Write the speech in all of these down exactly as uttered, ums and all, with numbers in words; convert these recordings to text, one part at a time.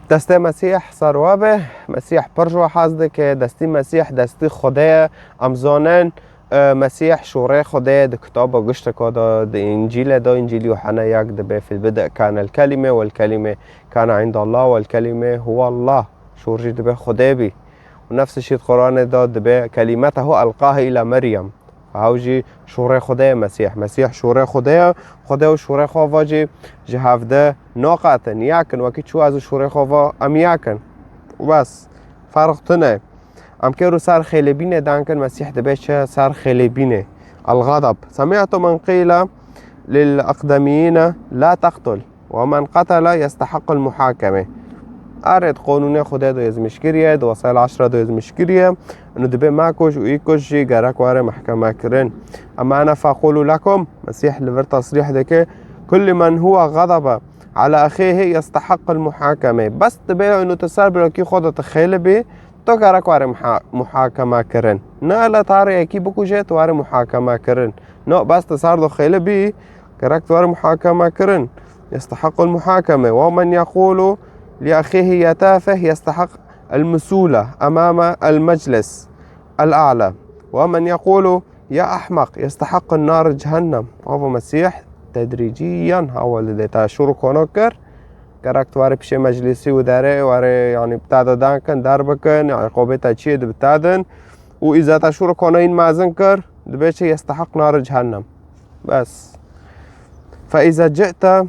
Destê Mesîh ser we be. Mesîh pir ji we hez dike. Destî Mesîh destî Xwedê ye. Em zanin, e, Mesîh şûrê Xwedê ye. Di kitaba gişteka de, di Încîlê de, Încîl Yuhanna yek dibe: "Fil bid'i kanel kelîme, wel kelîme kane indallah, wel kelîme huwallah." Şûr jî dibe Xwedê bî. Û nefs şî di Quranê de dibe: "Kelîmetehu elqahe îla Meryem." Ew jî şûrê Xwedê ye Mesîh. Mesîh şûrê Xwedê ye. Xwedê û şûrê xwe va jî ji hevde naqetin. Yekin, wekî çû ez û şûrê xwe va em yekin. Bes. Ferq tune. Em kêr û ser xêlebînê dankin, Mesîh dibe çi ser xêlebînê. El-ğadab. Semî'tu men qîle lil eqdemiyîne la teqtul. Ve men qetele yestehiqqul muhakeme. Erê, di qonûnê Xwedê de yezmiş kiriye, di Wesayel Eşre de yezmiş kiriye. Û dibe mekuj û îkuj jî gerek were mehkeme kirin. Ema ene fequlu lekum, Mesîh li vir tesrîh dike, kullu men huwa ğadabe ala axihi yestehiqqul muhakeme. Bes dibe û tu ser birakî xwe de tu xêli bî, tu gerek were muha-, muhakeme kirin. Ne li tarê yekî bikuje, tu were muhakeme kirin. No, bes tu ser de xêli bî, gerek tu were muhakeme kirin. Yestehiqqul muhakeme. Ve men yequlu li axihi ya tafeh yestehiq el musûle emame el meclis el a'la. Ve men yequlu ya ahmaq yestehiqqun nar cehennem. Ava Mesîh tedrîciyan hewl dide. Ta şûr û kona kir. Gerek tu were pişê meclisî û derê were, yanî bi te de dankin, derbikin, yanî qobê te çi ye, di bi te din. Û îza te şûr û kona hîn mezin kir, dibe çi, yestehiq nar cehennem. Bes. Fe îza ci'te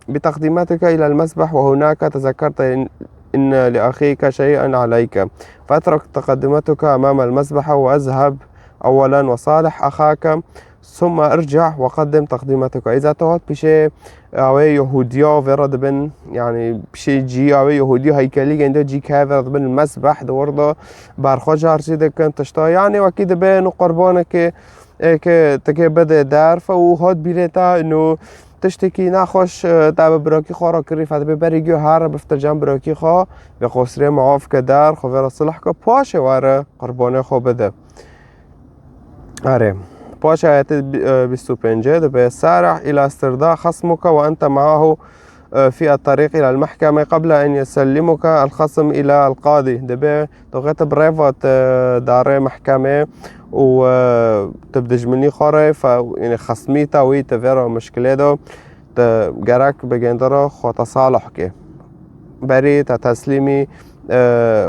bi teqdîmetika îlel mesbeh ve hunake tezekerte in, inne li axîke şey'en aleyke. Fetruk teqdîmetuke emamel mesbeh ve ezheb ewwelen ve salih axake. Summa irci' ve qeddim teqdîmetuke. Îza te hat pişê awê Yehûdiya vê re dibin, yanî pişê cî awê Yehûdiya heykelî gende cî ke vê re dibin mesbeh, di wir de berxwe carcî dikin, tişta, yanî wekî dibe nû qurbanekê, ê, ke tikê bide derfe û hat bîrê te nû tiştekî nexweş, e, te bi birakî xwe re kirî, fe dibe berî giyo here biftir cem birakî xwe, bi qosirê muaf ke der, xwe vê re silih ke, paşê were qurbanê xwe bide. Erê. Paş ayetê bi-, e, bîst û pêncê dibe: "Sari' ila istirda xasmuka ve ente ma'ahu, e, fi at-tariq ila al-mahkeme qabla en yusellimuka al-xasm ila al-qadi." Dibe tu xêt bi rêva te darê mahkemê û, e, tu bi dijminî xwe re fe, yanî xasmî te wî te vê re mişkilê de. Te gerek bi gêndira xwe te salih ke. Berî te teslîmî, e,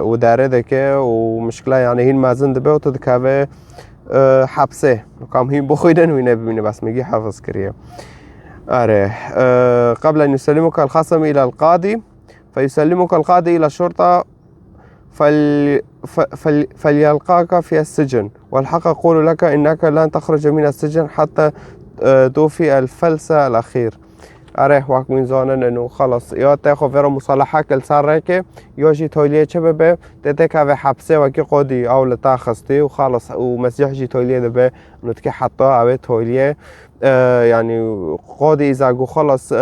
û derê dike û mişkila, yanî, hîn mezin dibe û tu dikeve, e, hepsê. Kam hîn bixwînin wî nebimîne, bes me gî hefiz kiriye. Erê, e, qabla en yusellimuka el-xasm ila el-qadî, fe yusellimuka el-qadî ila şurta, فل-، ف-، فل-، فليلقاك في السجن، والحق أقول لك إنك لن تخرج من السجن حتى، آه، توفي الفلس الأخير. Erê, wek min zanin û xelas. Ya te xwe vê re musalaha kir li ser rêkê, ya jî toliyê çi bibe, tê tê kevê hepsê wekî qodî ew li te xistî û xelas û Mesîh jî toliyê dibe, nû dike heta ew ê toliyê e, yanî, qodî îza gu xelas, e,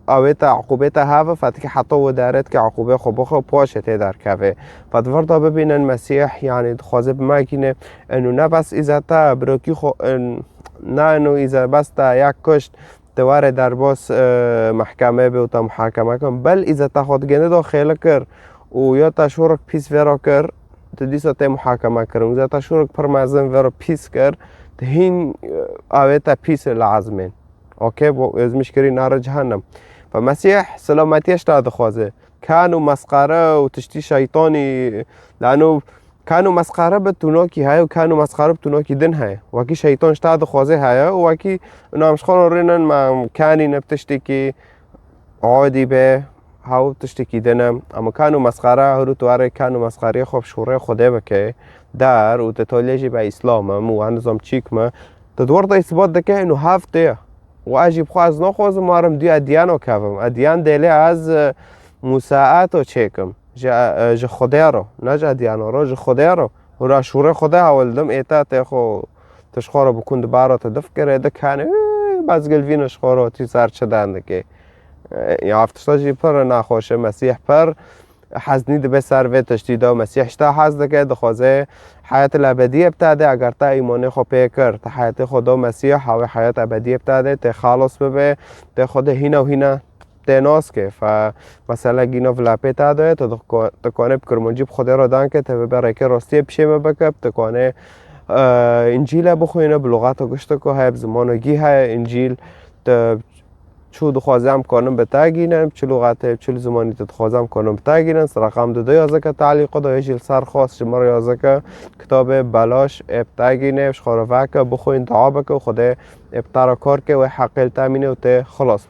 awê te, eqûbê te heve, fe dike heta we dere dike eqûbê xwe bixwe, paşê tê derkeve. Fe di vir de bibînin Mesîh, yanî, dixwaze bi me kîne, eno ne bes îza te, birokî xwe, en, ne eno îza bes te yek kuşt, te were derbas, e, mehkeme be û te muhakeme kin. Bel îza te xwe digene de xêli kir û ya te şûrik pîs vê re kir, tu dîsa tê muhakeme kirin. Îza te şûrik pir mezin vê re pîs kir, tu hîn, e, awê te pîs li ezmên. Okey, bo ezmiş kirî nare cehennem. Fe Mesîh selametiyê ji te dixwaze. Kan û mesqere û tiştî şeytanî, lano kan û mesqere bi tunokî heye û kan û mesqere bi tunokî din heye. Wekî şeytan ji te dixwaze heye û wekî nam ji xwe re rînin me kanî ne bi tiştekî adî be, hew tiştekî din e. Ama kan û mesqere, hûrû tu were kan û mesqeriyê xwe bi şûrê Xwedê bike der û tu tolê jî be Îslam im û ez nizam çîk me, tu di wir de îsbat dike û hev tê ye. Û ez jî bi xwe ez naxwazim warim dû ediyano kevim. Ediyan dêlê ez, e, musaeto çêkim. Ji, e, ji Xwedê re, ne ji ediyano re, ji Xwedê re. Hûra şûrê Xwedê hewil dim, ê te tê xwe, tu ji xwe re bikun dibara tu difikirê, dikanê, "Ê, bezgil vîne ji xwe re, tu ser çi den dikê?" E, ya ev tişta jî pir naxweş e, Mesîh pir heznî dibe ser vê tiştî de. Mesîh ji te hez dike, dixwaze heyet ebediyê bi te de, eger te îmanê xwe pê kir, te heyetê xwe da Mesîh, hawê heyet ebediyê bi te de, tê xelas bibe, tê Xwedê hîna û hîna tê nas ke. Fe mesela gîna vila pê te de ye, tu dixko-, tu kanê bi kurmancî bi Xwedê re dan ke, te bibe rêkê rastiyê pişê me bike, tu kanê, e, Încîle bixwîne bi luxata gişta ku heye, bi zimana gî heye, Încîl tu çû dixwaze em kanin bi te gînin, çi luxatê, çi zimanî tu dixwaze em kanin bi te gînin, reqam dide yazeke talîqo de, yê jî li ser xwest ji min re yazeke kitabê belaş ê bi te gînê, ji xwe re veke, bixwîn, dua bike û Xwedê ê bi te re kar ke, wê heqê li te mîne û tê xilas be.